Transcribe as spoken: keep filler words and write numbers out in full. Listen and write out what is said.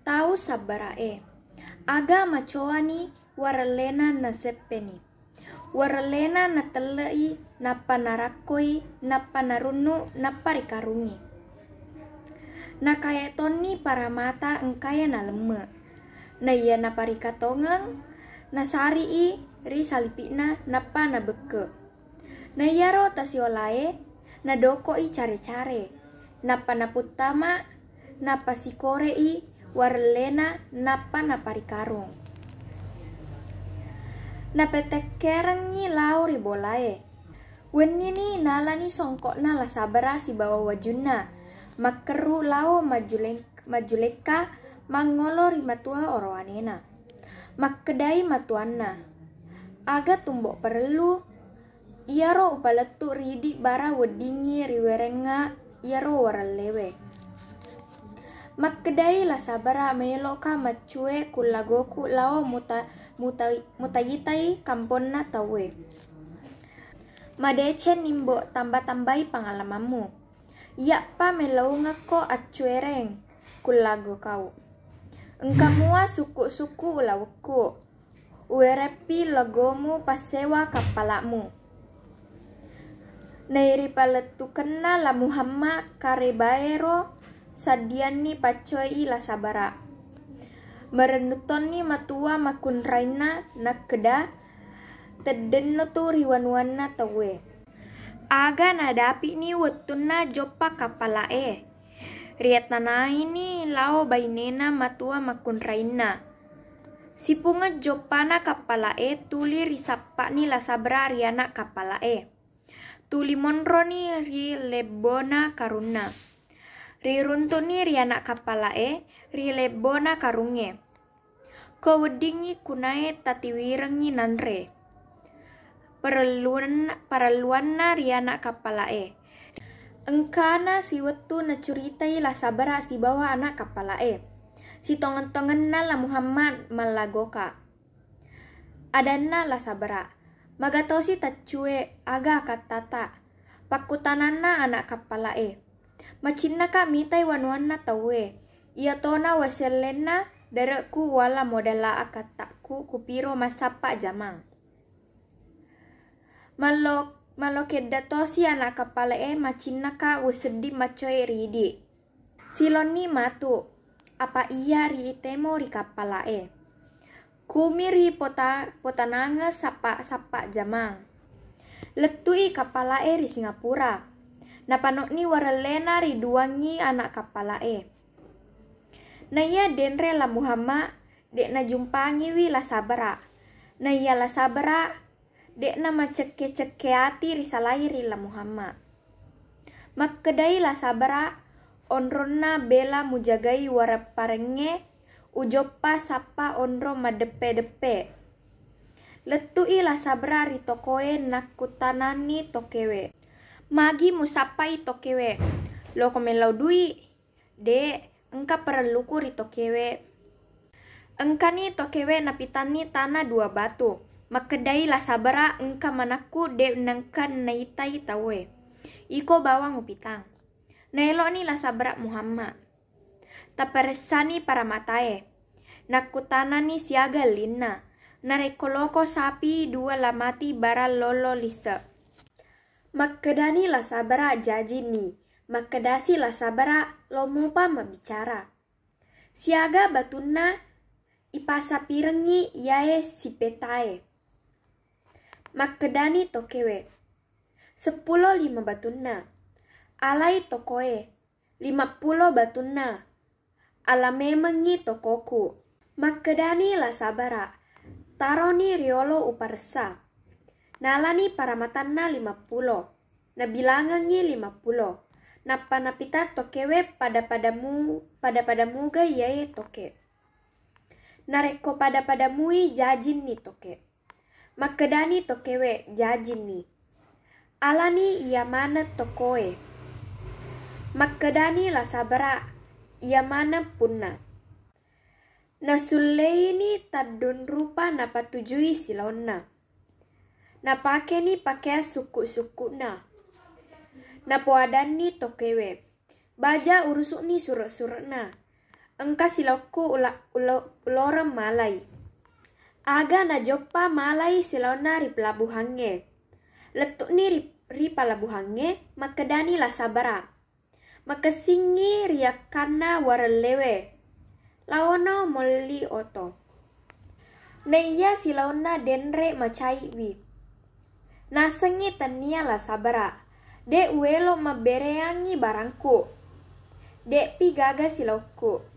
Tau sabbara'é. Aga macoani warellena naseppeni. Warellena natelle'i, nappa narakkoi, nappa narunnu, nappa rikarungi. Nakae tonni paramata engkae nalemme. Naiya naparikatongeng, nasari'i ri salipi'na, nappa nabekke. Naiyaro tasiolaé nadoko'i care-care, nappa naputtama, nappa sikore'i warelléna, nappa naparikarung. Napatekkerengngi lao ri bolaé. Wennini nalani songko'na La Sabara sibawa wajunna, makkerru lao majjuleng-, majjulekka mangngolo ri matua orowanéna. Makkedai matuanna, "Aga tumbo parellu?" Iyaro upalettu ridi bara weddingngi riwerengnga iyaro warellewe. Makkedai La Sabara, "Meloka maccue kullagoku lao muta-, mutai-, mutaitai kamponna tauwe. Madeceng nimbo tamba-tambai pangalamammu. Iyappa melaungekko accuereng kullago kau. Engka mua sukku-sukku ulawekku. Uwereppi lagomu passewa kappala'mu." Nairipalettukenna La Muhammad karebaero saddianni paccoei La Sabara. Marennu tonni matua makkunrainna nakkeda, "Teddenno tu ri wanuanna tauwe." Aga nadapi'ni wettunna joppa kappala'e. Riattanaini lao bainena matua makkunrainna. Sipungeng joppana kappala'e tuli risappa'ni La Sabara ri ana' kappala'e. Tuli monroni ri lebbona karunna. Riruntu'ni ri ana' kappala'e ri lebbona karungnge. Ko weddingngi kunae tatiwirengngi nanre. Parelluan-, parelluanna ri ana' kappala'e. Engkana siwettu nacuritai La Sabara sibawa ana' kappala'e. Sitongeng-tongenna La Muhammad mallagoka. Adanna La Sabara, "Magatosi taccue, aga akattata?" Pakkutananna ana' kappala'e. "Macinnaka mitai wanuanna tauwe. Iyatona wasellenna dare'ku wala modala akatta'ku kupiro massappa jamang." Mallo-, mallokedda tosi ana' kappala'e macinnaka wasedding maccoe ridi. Silonni matu, apa iya ri itemo ri kappala'e. Kumi ri pota-, potanange sappa-sappa jamang. Lettu'i kappala'e ri Singapura. Napano'ni warellena riduangngi ana' kappala'e. Naiya denre La Muhammad, de' najumpangiwi La Sabara. Naiya La Sabara, de'na macekke-cekke ati risalai ri La Muhammad. Makkedai La Sabara, "Onronna bela mujagai warepparengnge, ujoppa sappa onrong maddeppe-deppe." Lettu'i La Sabara ri tokoe nakkutananni tokewe, "Magi musappai tokewe? Loko mellau dui?" "De', engka parelluku ri tokewe." Engkani tokewe napitanni tana dua batu. Makkedai La Sabara, "Engka manakku de' nengka naitai tauwe. Iko bawang upitang." Naelo'ni La Sabara Muhammad. Taparessani paramatae. Nakkutanani siaga ellinna. Narekko loko sapi dua la mati barang lollo lisse'. Makkedani La Sabara, "Jajinni." Makkedasi La Sabara, "Lo mupa mabbicara. Siaga batunna ipasapirengngi iyae sipetae." Makkedani tokewe, "Seppulo lima batunna." Alai tokoe, "Limappulo batunna." "Ala memengngi tokoku." Makkedani La Sabara, "Taroni riolo uparessa." Nalani paramatanna limappulo. Nabilangengngi limappulo. Nappa napita tokewe pada-pada mu-, pada-pada muga iyae toke. Narekko pada-pada mui jajinni toke. Makkedani tokewe, "Jajinni." Alani iya maneng tokoe. Makkedani La Sabara, "Iya maneng punna." Nasulleini taddung rupa napatujui silaonna. Napakeni pakeang sukku-sukku'na. Napoadanni tokewe, "Baja urusu'ni sure'-sure'na. Engka silaokku ula-, ulo-, uloreng malai. Aga najoppa malai silaonna ri pelabuhangnge. Lettu'ni ri, ri pelabuhangnge, makkedani La Sabara. Makessingngi riakkanna warellewe. Laono molli oto. Naiya silaonna denre macaiwi. Nasengngi tennia La Sabara. De' uelo mabbereangngi barangku. De'pi gaga silaokku.